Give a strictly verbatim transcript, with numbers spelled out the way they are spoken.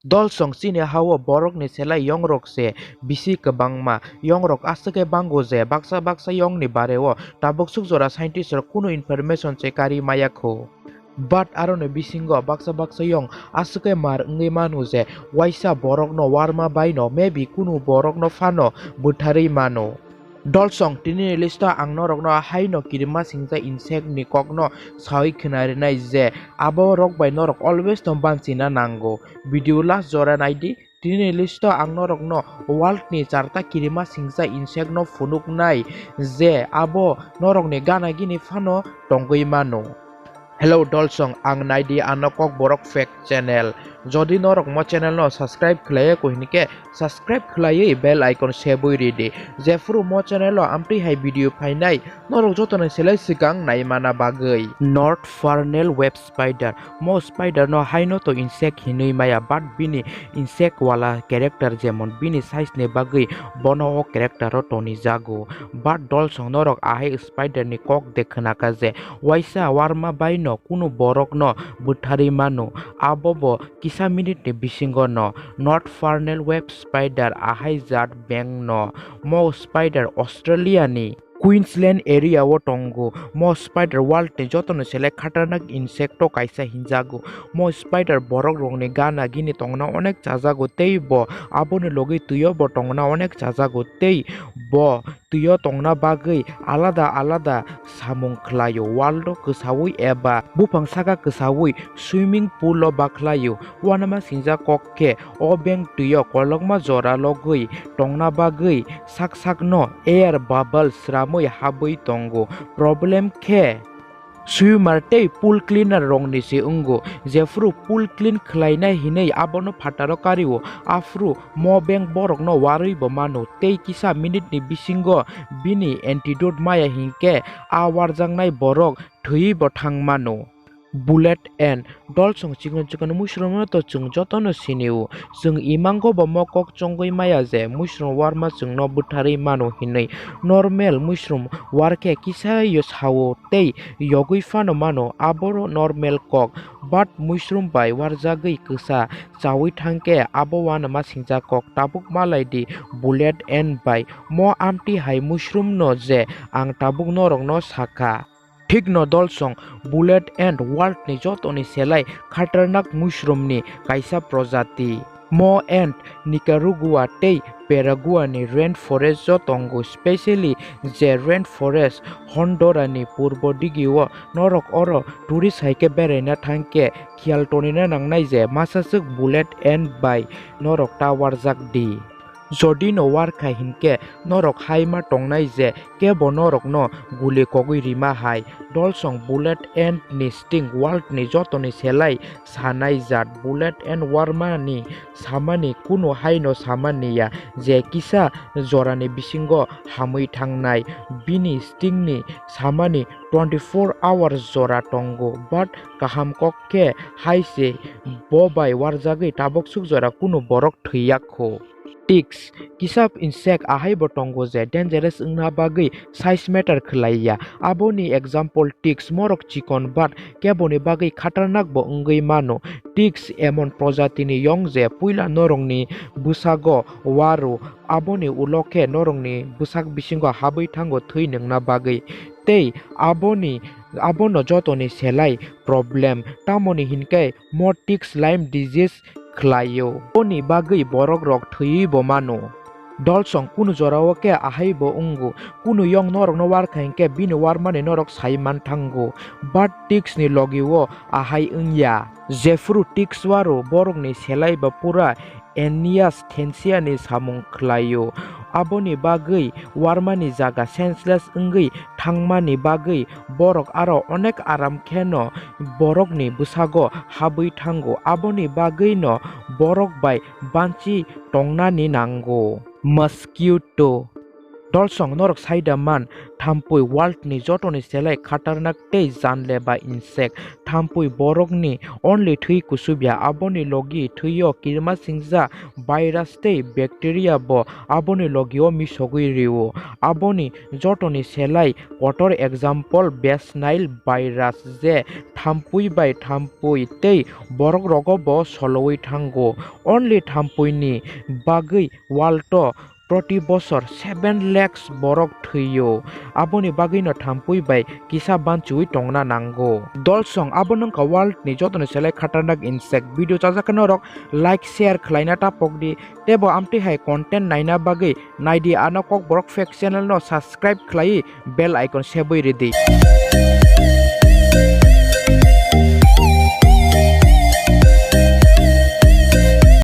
Dolsong chini ha-o borokni selai yongrok se bisi kwbangma. Yongrok aswk khe bango je baksa baksa yongni bareo tabuk swk jora scientist rok kunu information se karwi maya kho. But aroni bisingo baksa baksa yong aswk khe mar wngwi mano je waisa borokno warma baino maybe kunu borokno phano bwtharwi mano. Dolsong, tinini list o ang norokno haino kirima singcha insect ni kokno sawi khwna rinai je abo rok bai norok always no banchina nango. Video last jora naidi, tinini list o ang norokno world ni charta kirima singcha insect no phunuknai je abo norokni gana gini phano tongwi mano. Hello dolsong, ang naidi ano Kokborok Fact Channel. Jodi norok mo channel no subscribe khlaiya kho hinkhe subscribe khlaiwi bell icon sebwi ridi. Jephuru mo channel o amtwi hai video phainai norok jotono selai swkang naimana bagwi. North Furnell Web Spider. Mo spider no haino to insect hinwi maya, but bini insect wala character, jemon bini size ni bagwi bono o character o tonijago. But dolsong norok ahai spider ni kok de khwnakha je waisa warma baino kunu borokno bwtharwi mano, abo bo kisa minute ni bisingo no. North Furnell Web Spider ahai jat beng no. Mo spider Australia ni Queensland area o tongo. Mo spider world ni jotono selai khatarnak insect o kaisa hinjago. Mo spider borok rokni gana gini tongna onek chajago tei bo aboni logi twio bo tongna onek chajago tei bo twio tongna bagwi alada alada samung khlaio, world o kwsaui eba buphang saka kwsaui swimming pool o bakhlaio. Uanama singjak kok khe o beng twio kolokma jora logwi tongna bagwi sak sakno air bubble sramwi habwi tongo. Problem khe swimmer tei pool cleaner rokni se wngo, jephuru pool clean khlaina hinwi abono phataro kario, aphuru mo beng borokno warwi bo mano tei kisa minute ni bisingo bini antidote maya hinkhe a warjaknai borok thwiwi bo thang mano. Bullet ant, dolsong chikon chikon muisrumno to chwng jotono sinio. Chwng imango bo mo kok chongwi maya je muisrum warma chwngno bwtharwi mano hinwi. Normal muisrum warkhe kisa yo sao tei yogwi phano mano, aboro normal kok. But muisrum bai warjagwi kwsa chaui thangkhe abo uanama singjak kok. Tabuk malai di bullet ant bai. Mo amtwi hai muisrumno je ang tabuk norokno sakha. Thikno dolsong, bullet ant world ni jotoni selai khatarnak muisrumni kaisa projati. Mo ant Nicaragua tei Paraguay ni rainforest o tongo, specially je rainforest Honduras ni purbo digio. Norok oro tourist hai khe beraina thangkhe khiyal tonina nangnai je masaswk bullet ant bai norok ta warjak di. Jodi no warkha hinkhe norok haima tongnai je kebo norokno guli kogwi rima hai. Dolsong bullet ant ni sting world ni jotoni selai sanai jat. Bullet ant warma ni samani kunu haino samani ya je kisa jorani bisingo hamwi thangnai. Bini sting ni samani twenty four hours jora tongo, but kaham kok khe hai se bo bai warjagwi tabok suk jora kunu borok thwi ya kho. Ticks, kisa insect ahai bo tongo je dangerous wngna bagwi size matter khlai ya. Aboni example ticks, morok chikon but keboni bagwi khatarnak bo wngwi mano. Ticks emon projatini yong je puila norokni bwsago waro, aboni ulo khe norokni bwsak bisingo habwi thango thwi nungna bagwi. Tei aboni, abono jotoni selai problem, tamoni hinkhe mo ticks Lyme disease khlaio. Boni bagwi borok rok thwiwi bo mano. Dolsong kunu jorao khe ahai bo wngo. Kunu yong norokno warkha hinkhe bini warmani norok sai manthango. But ticks ni logi o ahai wngya. Jephuru ticks waro borokni selai ba pura Aeneas Thensia ni samung khlaio. Aboni bagwi warmani jaga senseless wngwi thangmani bagwi borok aro onek aram kheno borokni bwsago habwi thango. Aboni bagwino borok bai banchi tongnani nango. Mosquito. Dolsong norok saida man, thampui world ni jotoni selai khatarnak tei janleba insect. Thampui borokni only thwi kusubya, aboni logi thwio kirima singja virus tei bacteria bo aboni logio misogwi rio. Aboni jotoni selai kotor example West Nile virus, je thampui bai thampui tei borok rogo bo solowi thango. Only thampuini bagwi world o proti bosor seven lakhs borok thwio. Aboni bagwino thampui bai kisa banchiwi tongna nango. Dolsong abo nungkha world ni jotoni selai khatarnak insect. Video chajak khe norok like share khlaina tapok di. Tebo amtwi hai content naina bagwi naidi ano Kokborok Facts channel no subscribe khlaiwi bell icon sebwi ridi.